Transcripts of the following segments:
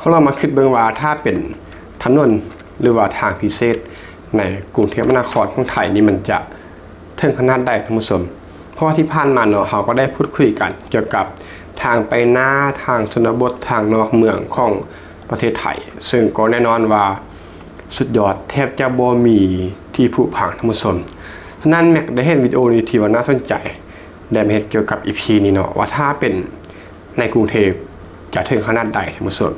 ເຮົາລອງມາຄິດເບິ່ງວ່າ ຖ້າເປັນຖະໜົນ ຫຼືວ່າທາງພິເສດໃນກຸງເທບມະຫານະຄອນຂອງໄທນີ້ ມັນຈະເຖິງຂະໜາດໃດທ່ານຜູ້ຊົມ? ເພາະວ່າທີ່ຜ່ານມາເນາະ ເຮົາກໍໄດ້ພູດຄຸຍກັນກ່ຽວກັບທາງໄປນາ, ທາງຊົນນະບົດ, ທາງນອກເມືອງຂອງປະເທດໄທ, ເຊິ່ງກໍແນ່ນອນວ່າສຸດຍອດ ແທບຈະບໍ່ມີທີ່ຜຸພັງທ່ານຜູ້ຊົມ. ສະນັ້ນ ແມັກໄດ້ເຫັນວິດີໂອນີ້ທີ່ວ່າໜ້າສົນໃຈ ໄດ້ມາເຮັດກ່ຽວກັບອີພີນີ້ເນາະ ວ່າຖ້າເປັນໃນກຸງເທບຈະເຖິງຂະໜາດໃດທ່ານຜູ້ຊົມ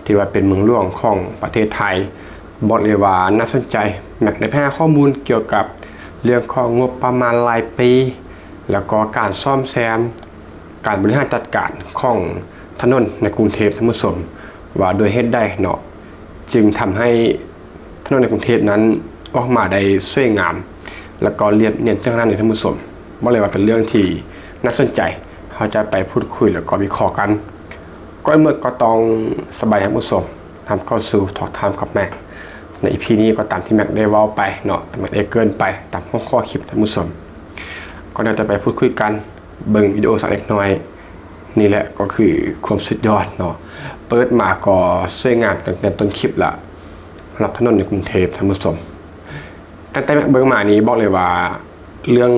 ທີ່ວ່າເປັນເມືອງຫຼວງຂອງປະເທດໄທ. ບອກເລີຍວ່າໜ້າສົນໃຈ. ແມັກໄດ້ໄປຫາຂໍ້ມູນກ່ຽວກັບເລື່ອງຂອງງົບປະມານລາຍປີ ແລ້ວກໍການສ້ອມແຊມ, ການບໍລິຫານຈັດການຂອງຖະໜົນໃນກຸງເທບທ່ານຜູ້ຊົມ ວ່າດ້ວຍເຫດໃດເນາະ ຈຶ່ງທຳໃຫ້ ຖະໜົນໃນກຸງເທບນັ້ນອອກມາໄດ້ສວຍງາມ ແລ້ວກໍລຽບນຽນເຖິງຂະໜາດນີ້ທ່ານຜູ້ຊົມ. ບອກເລີຍວ່າເປັນເລື່ອງທີ່ໜ້າສົນໃຈ, ເຮົາຈະໄປພູດຄຸຍ ແລ້ວກໍວິເຄາະກັນ. ກ່ອນອື່ນໝົດກໍຕ້ອງສະບາຍດີທ່ານຜູ້ຊົມ ນຳເຂົ້າສູ່ Talk Time ກັບແມັກ. ໃນອີພີນີ້ກໍຕາມທີ່ແມັກໄດ້ເວົ້າໄປເນາະ, ແມັກໄດ້ເກີ່ນໄປຕາມຫົວຂໍ້ຄລິບທ່ານຜູ້ຊົມ. ກ່ອນທີ່ເຮົາຈະໄປພູດຄຸຍກັນ, ເບິ່ງວິດີໂອສັກເລັກນ້ອຍ. ນີ້ແຫຼະກໍຄືຄວາມສຸດຍອດເນາະ, ເປີດມາກໍສວຍງາມຕັ້ງແຕ່ຕົ້ນຄລິບລະ ສຳລັບຖະໜົນໃນກຸງເທບທ່ານຜູ້ຊົມ. ຕັ້ງແຕ່ແມັກເບິ່ງມານີ້ ບອກເລີຍວ່າເລື່ອງ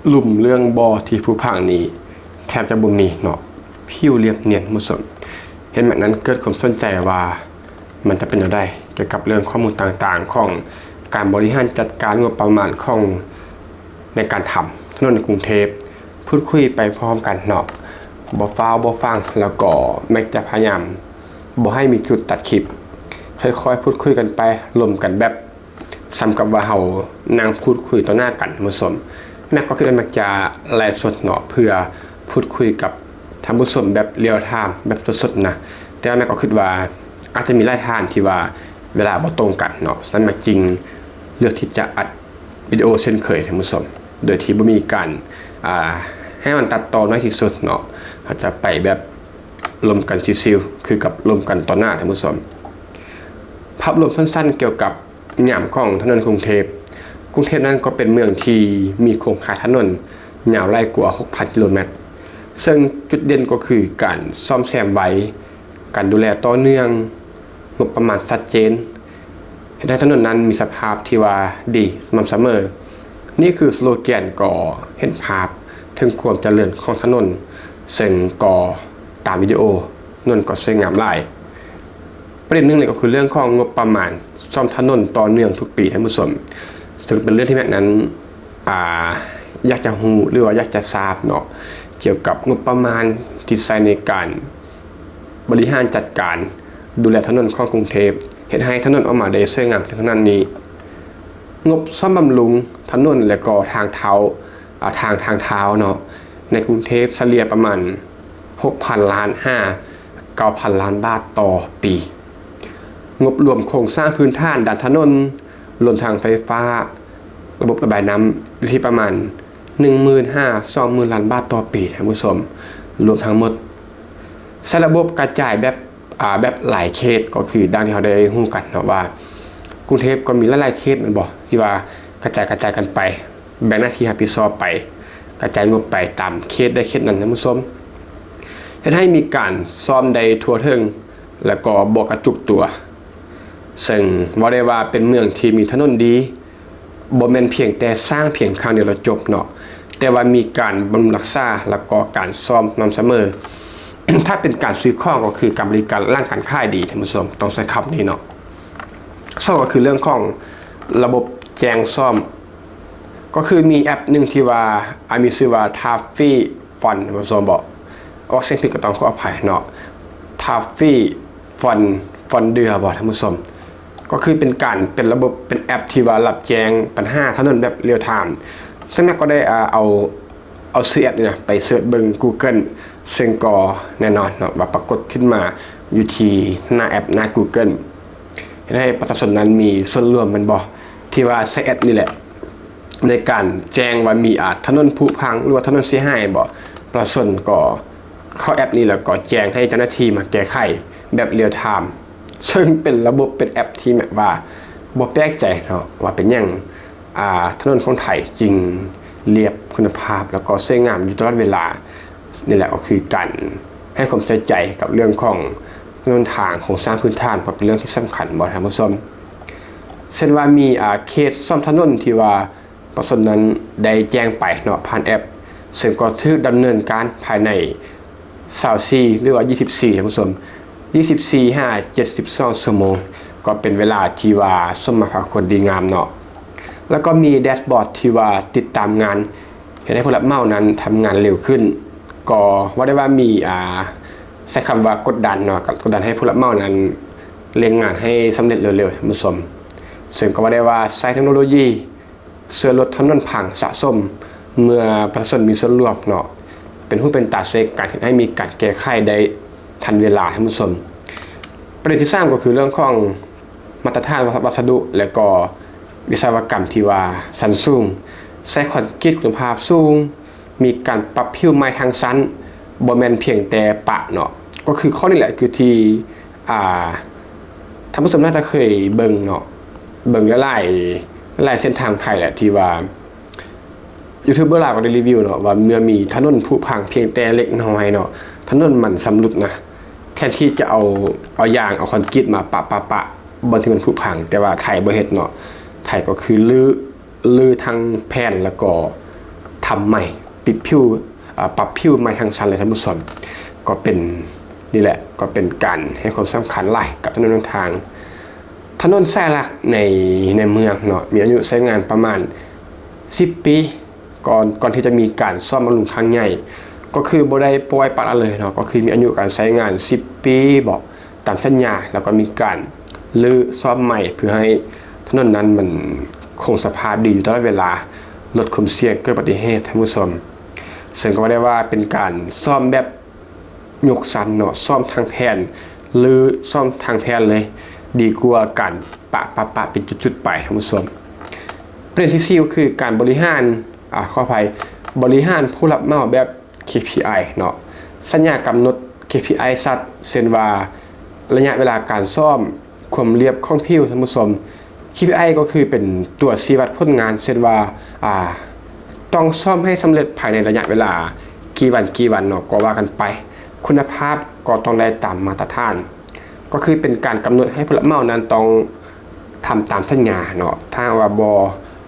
ຫຼຸມເລື່ອງບໍ່ທີ່ຜຸພັງນີ້ແທບຈະບໍ່ມີເນາະ, ຜິວລຽບນຽນທ່ານຜູ້ຊົມ. ເຮັດໃຫ້ແມັກນັ້ນເກີດຄວາມສົນໃຈວ່າ ມັນຈະເປັນແນວໃດ ກ່ຽວກັບເລື່ອງຂໍ້ມູນຕ່າງໆຂອງການບໍລິຫານຈັດການງົບປະມານຂອງ ໃນການທຳຖະໜົນໃນກຸງເທບ. ພູດຄຸຍໄປພ້ອມກັນເນາະ, ບໍ່ຟ້າວບໍ່ຟັ່ງ, ແລ້ວກໍແມັກຈະພະຍາຍາມບໍ່ໃຫ້ມີຈຸດຕັດຄລິບ, ຄ່ອຍໆພູດຄຸຍກັນໄປ, ລົມກັນແບບ ສ່ຳກັບວ່າເຮົານັ່ງພູດຄຸຍຕໍ່ໜ້າກັນທ່ານຜູ້ຊົມ. ແມັກກໍຄິດວ່າແມັກຈະໄລຟ໌ສົດເນາະ ເພື່ອພູດຄຸຍກັບທ່ານຜູ້ຊົມແບບ real time ແບບສົດໆນະ, ແຕ່ວ່າແມັກກໍຄິດວ່າອາດຈະມີຫຼາຍທ່ານທີ່ວ່າເວລາບໍ່ຕົງກັນເນາະ, ສະນັ້ນແມັກຈຶ່ງເລືອກທີ່ຈະອັດວິດີໂອເຊັ່ນເຄີຍທ່ານຜູ້ຊົມ ໂດຍທີ່ບໍ່ມີການ ອ່າ ໃຫ້ມັນຕັດຕໍ່ໜ້ອຍທີ່ສຸດເນາະ. ເຮົາຈະໄປແບບລົມກັນຊິວໆ ຄືກັບລົມກັນຕໍ່ໜ້າທ່ານຜູ້ຊົມ. ພາບລວມສັ້ນໆກ່ຽວກັບ ຍາມຂອງຖະໜົນກຸງເທບ. ກຸງເທບນັ້ນກໍເປັນເມືອງທີ່ມີໂຄງຂ່າຍຖະໜົນຍາວຫຼາຍກວ່າຫົກພັນກິໂລແມັດ, ເຊິ່ງຈຸດເດັ່ນກໍຄືການສ້ອມແຊມໄວ, ການດູແລຕໍ່ເນື່ອງ, ງົບປະມານຊັດເຈນ, ເຮັດໃຫ້ຖະໜົນນັ້ນມີສະພາບທີ່ວ່າດີສະໝ່ຳສະເໝີ. ນີ້ຄືສະໂລແກນກໍເຫັນພາບເຖິງຄວາມຈະເລີນຂອງຖະໜົນ, ເຊິ່ງກໍຕາມວິດີໂອ ຖະໜົນກໍສວຍງາມຫຼາຍ. ປະເດັນໜຶ່ງເລີຍກໍຄືເລື່ອງຂອງງົບປະມານສ້ອມຖະໜົນຕໍ່ເນື່ອງທຸກປີທ່ານຜູ້ຊົມ, ເຊິ່ງເປັນເລື່ອງທີ່ແມັກນັ້ນ ອ່າ ຢາກຈະຮູ້ ຫຼືວ່າຢາກຈະຊາບເນາະ ກ່ຽວກັບງົບປະມານທີ່ໃຊ້ໃນການບໍລິຫານຈັດການດູແລຖະໜົນຂອງກຸງເທບ ເຮັດໃຫ້ຖະໜົນອອກມາໄດ້ສວຍງາມເຖິງຂະໜາດນີ້. ງົບສ້ອມບຳລຸງຖະໜົນ ແລະ ກໍທາງເທົາ ອ່າ ທາງ ທາງເທົາເນາະ ໃນກຸງເທບສະເລ່ຍປະມານຫົກພັນລ້ານຫາເກົ້າພັນລ້ານບາດຕໍ່ປີ. ງົບລວມໂຄງສ້າງພື້ນຖານດ້ານຖະໜົນ ລວມທັງໄຟຟ້າ, ລະບົບລະບາຍນ້ຳ ຢູ່ທີ່ປະມານໜຶ່ງໝື່ນຫາສອງໝື່ນລ້ານບາດຕໍ່ປີທ່ານຜູ້ຊົມ. ລວມທັງໝົດ ໃຊ້ລະບົບກະຈາຍແບບ ອ່າ ແບບຫຼາຍເຂດ ກໍຄືດັ່ງທີ່ເຮົາໄດ້ຮູ້ກັນເນາະວ່າ ກຸງເທບກໍມີຫຼາຍໆເຂດແມ່ນບໍ່ ທີ່ວ່າກະຈາຍ ກະຈາຍກັນໄປ ແບ່ງໜ້າທີ່ຮັບຜິດຊອບໄປ ກະຈາຍງົບໄປຕາມເຂດໃດເຂດນັ້ນທ່ານຜູ້ຊົມ, ເຮັດໃຫ້ມີການສ້ອມໄດ້ທົ່ວເຖິງ ແລ້ວກໍບໍ່ກະຈຸກຕົວ. ເຊິ່ງເວົ້າໄດ້ວ່າເປັນເມືອງທີ່ມີຖະໜົນດີ ບໍ່ແມ່ນພຽງແຕ່ສ້າງພຽງຄັ້ງດຽວແລ້ວຈົບເນາະ, ແຕ່ວ່າມີການບຳລຸງຮັກສາ ແລ້ວກໍການສ້ອມສະໝ່ຳສະເໝີ. ຖ້າເປັນການຊື້ຂອງກໍຄືການບໍລິການຫຼັງການຂາຍດີທ່ານຜູ້ຊົມ ຕ້ອງໃຊ້ຄຳນີ້ເນາະ. ສອງກໍຄືເລື່ອງຂອງລະບົບແຈ້ງສ້ອມ ກໍຄືມີແອັບໜຶ່ງທີ່ວ່າ ອາ ມີຊື່ວ່າ Traffic Fund ທ່ານຜູ້ຊົມບໍ ອອກສຽງຜິດກໍຕ້ອງຂໍອະໄພເນາະ Traffic Fund Finder ບໍທ່ານຜູ້ຊົມ. ກໍຄືເປັນການ ເປັນລະບົບ ເປັນແອັບທີ່ວ່າຮັບແຈ້ງບັນຫາຖະໜົນແບບ real time. ເຊິ່ງແມັກກໍໄດ້ ອ່າ ເອົາ ເອົາຊື່ແອັບນີ້ນະໄປເສີດເບິ່ງ Google ເຊິ່ງກໍແນ່ນອນເນາະວ່າປາກົດຂຶ້ນມາຢູ່ທີ່ໜ້າແອັບ ໜ້າ Google ເຮັດໃຫ້ປະຊາຊົນນັ້ນມີສ່ວນຮ່ວມແມ່ນບໍ່ ທີ່ວ່າໃຊ້ແອັບນີ້ແຫຼະ ໃນການແຈ້ງວ່າມີ ອາ ຖະໜົນຜຸພັງ ຫຼືວ່າຖະໜົນເສຍຫາຍບໍ ປະຊາຊົນກໍເຂົ້າແອັບນີ້ ແລ້ວກໍແຈ້ງໃຫ້ເຈົ້າໜ້າທີ່ມາແກ້ໄຂແບບ real time. ເຊິ່ງເປັນລະບົບ ເປັນແອັບທີ່ແບບວ່າບໍ່ແປກໃຈເນາະ ວ່າເປັນຫຍັງ ອ່າ ຖະໜົນຂອງໄທຈຶ່ງລຽບຄຸນນະພາບ ແລ້ວກໍສວຍງາມຢູ່ຕະຫຼອດເວລາ. ນີ້ແຫຼະກໍຄືການໃຫ້ຄວາມໃສ່ໃຈກັບເລື່ອງຂອງ ຖະໜົນທາງໂຄງສ້າງພື້ນຖານ ເພາະເປັນເລື່ອງທີ່ສຳຄັນບໍ່ທ່ານຜູ້ຊົມ. ເຊັ່ນວ່າມີ ອາ ເຂດສ້ອມຖະໜົນທີ່ວ່າປະຊາຊົນນັ້ນໄດ້ແຈ້ງໄປເນາະ ຜ່ານແອັບ ເຊິ່ງກໍຖືກດຳເນີນການພາຍໃນ ຊາວສີ່ ຫຼືວ່າ ຊາວສີ່ ທ່ານຜູ້ຊົມ ຊາວສີ່ຫາ ເຈັດສິບສອງ ຊົ່ວໂມງ ກໍເປັນເວລາທີ່ວ່າສົມມາພາຄວນດີງາມເນາະ. ແລ້ວກໍມີແດຊບອດທີ່ວ່າຕິດຕາມງານ ເຮັດໃຫ້ຜູ້ຮັບເໝົານັ້ນທຳງານເລັວຂຶ້ນ ກໍເວົ້າໄດ້ວ່າມີ ອາ ໃຊ້ຄຳວ່າກົດດັນເນາະ ກໍກົດດັນໃຫ້ຜູ້ຮັບເໝົານັ້ນເລັ່ງງານໃຫ້ສຳເລັດເລັວໆ ທ່ານຜູ້ຊົມ. ເຊິ່ງກໍເວົ້າໄດ້ວ່າໃຊ້ເທັກໂນໂລຢີ ຊ່ວຍລົດຖະໜົນພັງສະສົມ ເມື່ອປະຊາຊົນມີສ່ວນຮ່ວມເນາະ ເປັນຫູເປັນຕາຊ່ວຍກັນ ເຮັດໃຫ້ມີການແກ້ໄຂໄດ້ທັນເວລາ ທ່ານຜູ້ຊົມ. ປະເດັນທີສາມ ກໍຄືເລື່ອງຂອງມາດຕະຖານວັດສະດຸ ແລະກໍວິສະວະກຳທີ່ວ່າຊັ້ນສູງ ໃຊ້ຄອນກຣີດຄຸນນະພາບສູງ ມີການປັບຜິວໄມ້ທາງຊັ້ນ ບໍ່ແມ່ນພຽງແຕ່ປະເນາະ. ກໍຄືຂໍ້ນີ້ແຫຼະ ຄືທີ່ ອາ ທ່ານຜູ້ຊົມໜ້າຈະເຄີຍເບິ່ງເນາະ ເບິ່ງຫຼາຍໆ ຫຼາຍເສັ້ນທາງໄທແຫຼະ ທີ່ວ່າຢູທູບເບີລາວກໍໄດ້ຣີວິວເນາະ ວ່າເມື່ອມີຖະໜົນຜຸພັງພຽງແຕ່ເລັກນ້ອຍເນາະ ຖະໜົນມັນຊຳລຸດນະ ແທນທີ່ຈະເອົາ ເອົາຢາງ ເອົາຄອນກຣີດມາປະ ປະ ປະ ບ່ອນທີ່ມັນຜຸພັງ ແຕ່ວ່າໄທບໍ່ເຮັດເນາະ ໄທກໍຄືຮື້ ຮື້ທັງແຜ່ນ ແລ້ວກໍທຳໃໝ່ ປິດຜິວ ອາ ປັບຜິວໃໝ່ທັງຊັ້ນເລີຍ ທ່ານຜູ້ຊົມ. ກໍເປັນ ນີ້ແຫຼະ ກໍເປັນການໃຫ້ຄວາມສຳຄັນຫຼາຍກັບຖະໜົນຫົນທາງ. ຖະໜົນສາຍຫຼັກໃນ ໃນເມືອງເນາະ ມີອາຍຸໃຊ້ງານປະມານສິບປີ ກ່ອນ ກ່ອນທີ່ຈະມີການສ້ອມບຳລຸງຄັ້ງໃຫຍ່ ກໍຄືບໍ່ໄດ້ປ່ອຍປະລະເລີຍເນາະ ກໍຄືມີອາຍຸການໃຊ້ງານສິບປີບໍ ຕາມສັນຍາ ແລ້ວກໍມີການຮື້ສ້ອມໃໝ່ ເພື່ອໃຫ້ຖະໜົນນັ້ນມັນຄົງສະພາບດີຢູ່ຕະຫຼອດເວລາ ລົດຄວາມສ່ຽງເກີດອຸບັດຕິເຫດ ທ່ານຜູ້ຊົມ. ເຊິ່ງກໍວ່າໄດ້ວ່າເປັນການສ້ອມແບບຍົກຊັ້ນເນາະ ສ້ອມທັງແຜ່ນ ຮື້ສ້ອມທັງແຜ່ນເລີຍ ດີກວ່າການປະ ປະ ປະເປັນຈຸດໆໄປ ທ່ານຜູ້ຊົມ. ປະເດັນທີສີ່ ກໍຄືການບໍລິຫານ ອາ ຂໍອະໄພ ບໍລິຫານຜູ້ຮັບເໝົາແບບ ເຄພີໄອ ເນາະ ສັນຍາກຳນົດ ເຄພີໄອ ຊັດ ເຊັ່ນວ່າ ໄລຍະເວລາການສ້ອມ ຄວາມລຽບຂອງຜິວ ທ່ານຜູ້ຊົມ. ເຄພີໄອ ກໍຄືເປັນຕົວຊີ້ວັດຜົນງານ ເຊັ່ນວ່າ ອາ ຕ້ອງສ້ອມໃຫ້ສຳເລັດພາຍໃນໄລຍະເວລາກີ່ວັນ ກີ່ວັນເນາະ ກໍວ່າກັນໄປ ຄຸນນະພາບກໍຕ້ອງໄດ້ຕາມມາດຕະຖານ ກໍຄືເປັນການກຳນົດໃຫ້ຜູ້ຮັບເໝົານັ້ນຕ້ອງ ທຳຕາມສັນຍາເນາະ ຖ້າຫາກວ່າບໍ່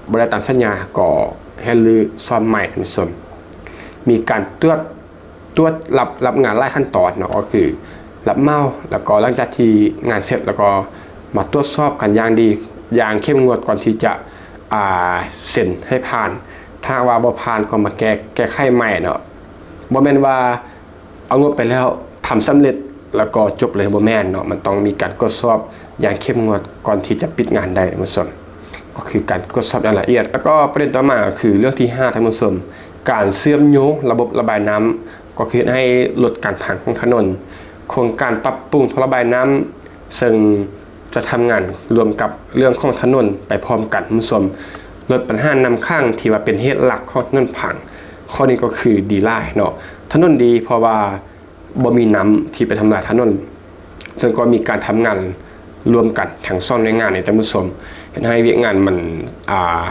ບໍ່ໄດ້ຕາມສັນຍາ ກໍໃຫ້ຮື້ສ້ອມໃໝ່ ທ່ານຜູ້ຊົມ. ມີການຕວດ ຕວດ ຮັບ ຮັບງານຫຼາຍຂັ້ນຕອນເນາະ ກໍຄືຮັບເໝົາ ແລ້ວກໍຫຼັງຈາກທີ່ງານເສັດ ແລ້ວກໍມາຕວດສອບກັນຢ່າງດີ ຢ່າງເຂັ້ມງວດ ກ່ອນທີ່ຈະ ອາ ເຊັນໃຫ້ຜ່ານ ຖ້າຫາກວ່າບໍ່ຜ່ານ ກໍມາແກ້ ແກ້ໄຂໃໝ່ເນາະ ບໍ່ແມ່ນວ່າ ເອົາງົບໄປແລ້ວ ທຳສຳເລັດ ແລ້ວກໍຈົບເລີຍ ບໍ່ແມ່ນເນາະ ມັນຕ້ອງມີການກວດສອບຢ່າງເຂັ້ມງວດ ກ່ອນທີ່ຈະປິດງານໄດ້ ທ່ານຜູ້ຊົມ ກໍຄືການກວດສອບຢ່າງລະອຽດ. ແລ້ວກໍປະເດັນຕໍ່ມາ ກໍຄືເລື່ອງທີຫ້າ ທ່ານຜູ້ຊົມ ການເຊື່ອມໂຍງລະບົບລະບາຍນ້ຳ ກໍຄືເຮັດໃຫ້ລົດການພັງຂອງຖະໜົນ. ໂຄງການປັບປຸງທໍ່ລະບາຍນ້ຳ ເຊິ່ງຈະທຳງານລວມກັບເລື່ອງຂອງຖະໜົນໄປພ້ອມກັນ ທ່ານຜູ້ຊົມ ລົດບັນຫານ້ຳຂັງທີ່ວ່າເປັນເຫດຫຼັກຂອງຖະໜົນພັງ. ຂໍ້ນີ້ກໍຄືດີຫຼາຍເນາະ ຖະໜົນດີ ເພາະວ່າບໍ່ມີນ້ຳທີ່ໄປທຳລາຍຖະໜົນ ເຊິ່ງກໍມີການທຳງານລວມກັນທັງສອງໜ່ວຍງານນີ້ ທ່ານຜູ້ຊົມ ເຮັດໃຫ້ວຽກງານມັນ ອາ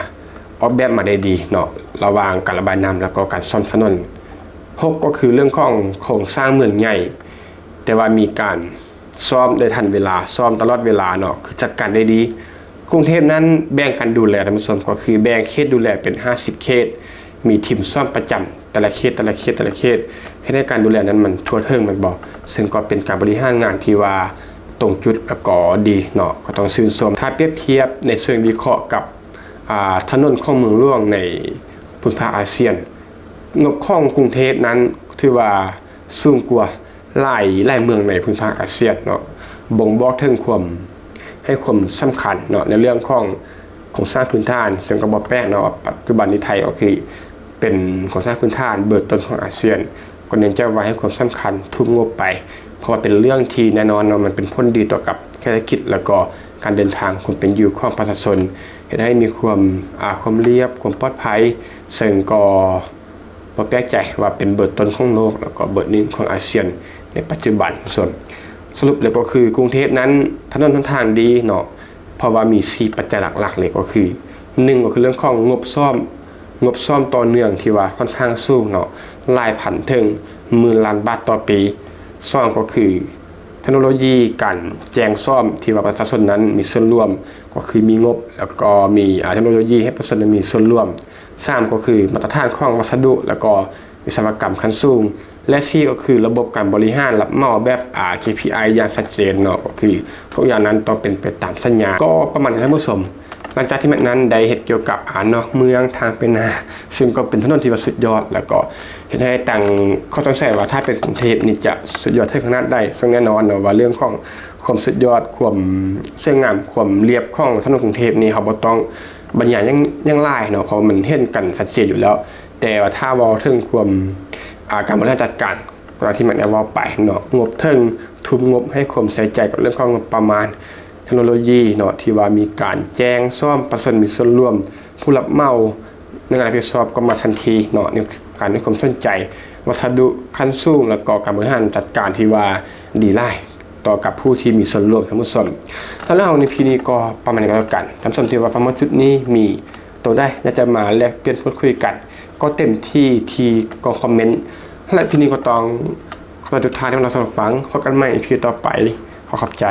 ອອກແບບມາໄດ້ດີເນາະ ລະຫວ່າງການລະບາຍນ້ຳ ແລ້ວກໍການສ້ອມຖະໜົນ. ຫົກ ກໍຄືເລື່ອງຂອງໂຄງສ້າງເມືອງໃຫຍ່ ແຕ່ວ່າມີການ ຊ້ອມໄດ້ທັນເວລາ ຊ້ອມຕະຫຼອດເວລາເນາະ ຄືຈັດການໄດ້ດີ. ກຸງເທບນັ້ນແບ່ງການດູແລ ທ່ານຜູ້ຊົມ ກໍຄືແບ່ງເຂດດູແລເປັນຫ້າສິບເຂດ ມີທີມຊ້ອມປະຈຳແຕ່ລະເຂດ ແຕ່ລະເຂດ ແຕ່ລະເຂດ ເຮັດໃຫ້ການດູແລນັ້ນມັນທົ່ວເຖິງແມ່ນບໍ່ ເຊິ່ງກໍເປັນການບໍລິຫານງານທີ່ວ່າຕົງຈຸດ ແລ້ວກໍດີເນາະ ກໍຕ້ອງຊື່ນຊົມ. ຖ້າປຽບທຽບໃນເຊີງວິເຄາະກັບ ອາ ຖະໜົນຂອງເມືອງຫຼວງໃນພູມພາກອາຊຽນ ງົບຂອງກຸງເທບນັ້ນຖືວ່າສູງກວ່າ ຫຼາຍ ຫຼາຍເມືອງໃນພູມພາກອາຊຽນເນາະ ບົ່ງບອກເຖິງຄວາມ ໃຫ້ຄວາມສຳຄັນເນາະ ໃນເລື່ອງຂອງໂຄງສ້າງພື້ນຖານ ເຊິ່ງກໍບໍ່ແປກເນາະ ປັດຈຸບັນນີ້ໄທກໍຄືເປັນໂຄງສ້າງພື້ນຖານເບີຕົ້ນຂອງອາຊຽນ ກໍເນື່ອງຈາກວ່າໃຫ້ຄວາມສຳຄັນທຸບງົບໄປ ເພາະວ່າເປັນເລື່ອງທີ່ແນ່ນອນເນາະ ມັນເປັນຜົນດີຕໍ່ກັບເສດຖະກິດ ແລ້ວກໍການເດີນທາງ ຄວາມເປັນຢູ່ຂອງປະຊາຊົນ ເຮັດໃຫ້ມີຄວາມ ອາ ຄວາມລຽບ ຄວາມປອດໄພ ເຊິ່ງກໍ ບໍ່ແປກໃຈວ່າເປັນເບີຕົ້ນຂອງໂລກ ແລ້ວກໍເບີໜຶ່ງຂອງອາຊຽນໃນປັດຈຸບັນ. ສ່ວນສະຫຼຸບແລ້ວກໍຄືກຸງເທບນັ້ນຖະໜົນຫົນທາງດີເນາະ ເພາະວ່າມີສີ່ປັດໄຈຫຼັກໆເລີຍ ກໍຄື ໜຶ່ງ ກໍຄືເລື່ອງຂອງງົບສ້ອມ ງົບສ້ອມຕໍ່ເນື່ອງທີ່ວ່າຂ້ອນຂ້າງສູງເນາະ ຫຼາຍພັນເຖິງໝື່ນລ້ານບາດຕໍ່ປີ. ສອງ ກໍຄື ເທັກໂນໂລຢີການແຈ້ງຊ້ອມທີ່ວ່າປະຊາຊົນນັ້ນມີສ່ວນຮ່ວມ ກໍຄືມີງົບ ແລ້ວກໍມີ ອາ ເທັກໂນໂລຢີໃຫ້ປະຊາຊົນນັ້ນມີສ່ວນຮ່ວມ. ສາມ ກໍຄືມາດຕະຖານຂອງວັດສະດຸ ແລ້ວກໍວິສະວະກຳຂັ້ນສູງ ແລະ ສີ່ ກໍຄືລະບົບການບໍລິຫານຮັບເໝົາແບບ ອາ ເຄພີໄອ ຢ່າງຊັດເຈນເນາະ ກໍຄືທຸກຢ່າງນັ້ນຕ້ອງເປັນໄປຕາມສັນຍາ. ກໍປະມານນີ້ທ່ານຜູ້ຊົມ. ຫຼັງຈາກທີ່ແມັກນັ້ນໄດ້ເຮັດກ່ຽວກັບ ອາ ນອກເມືອງທາງໄປນາ ຊຶ່ງກໍເປັນຖະໜົນທີ່ວ່າສຸດຍອດ ແລ້ວກໍເຮັດໃຫ້ຕັ້ງຂໍ້ສົງໄສວ່າຖ້າເປັນກຸງເທບນີ້ຈະສຸດຍອດເຖິງຂະໜາດໃດ. ເຊິ່ງແນ່ນອນເນາະວ່າເລື່ອງຂອງຄວາມສຸດຍອດ ຄວາມສວຍງາມ ຄວາມລຽບຂອງຖະໜົນກຸງເທບນີ້ ເຮົາບໍ່ຕ້ອງບັນຍາຍຫຍັງ ຫຍັງຫຼາຍເນາະ ເພາະວ່າມັນເຫັນກັນຊັດເຈນຢູ່ແລ້ວ. ແຕ່ວ່າຖ້າເວົ້າເຖິງຄວາມ ອາ ການບໍລິຫານຈັດການ ກໍຢ່າງທີ່ແມັກໄດ້ເວົ້າໄປເນາະ ງົບເຖິງ ທຸ່ມງົບໃຫ້ຄວາມໃສ່ໃຈກັບເລື່ອງຂອງງົບປະມານ ເທັກໂນໂລຢີເນາະ ທີ່ວ່າມີການແຈ້ງຊ້ອມ ປະຊາຊົນມີສ່ວນຮ່ວມ ຜູ້ຮັບເໝົາ ໜ່ວຍງານຮັບຜິດຊອບກໍມາທັນທີເນາະ ໃນການໃຫ້ຄວາມສົນໃຈ ວັດສະດຸຂັ້ນສູງ ແລ້ວກໍການບໍລິຫານຈັດການທີ່ວ່າດີຫຼາຍຕໍ່ກັບຜູ້ທີ່ມີສ່ວນຮ່ວມ. ທ່ານຜູ້ຊົມ ສຳລັບເຮົາໃນພີນີ້ກໍປະມານນີ້ກໍແລ້ວກັນ. ທ່ານຜູ້ຊົມທີ່ວ່າຟັງມາຈຸດນີ້ ມີໂຕໃດຢາກຈະມາແລກປ່ຽນພູດຄຸຍກັນ ກໍເຕັມທີ່ທີ່ກ່ອງຄອມເມັນ. ແລະ ພີນີ້ກໍຕ້ອງຂອບໃຈທຸກທ່ານທີ່ມາຮັບຊົມຟັງ. ພົບກັນໃໝ່ໃນພີຕໍ່ໄປ. ຂໍຂອບໃຈ.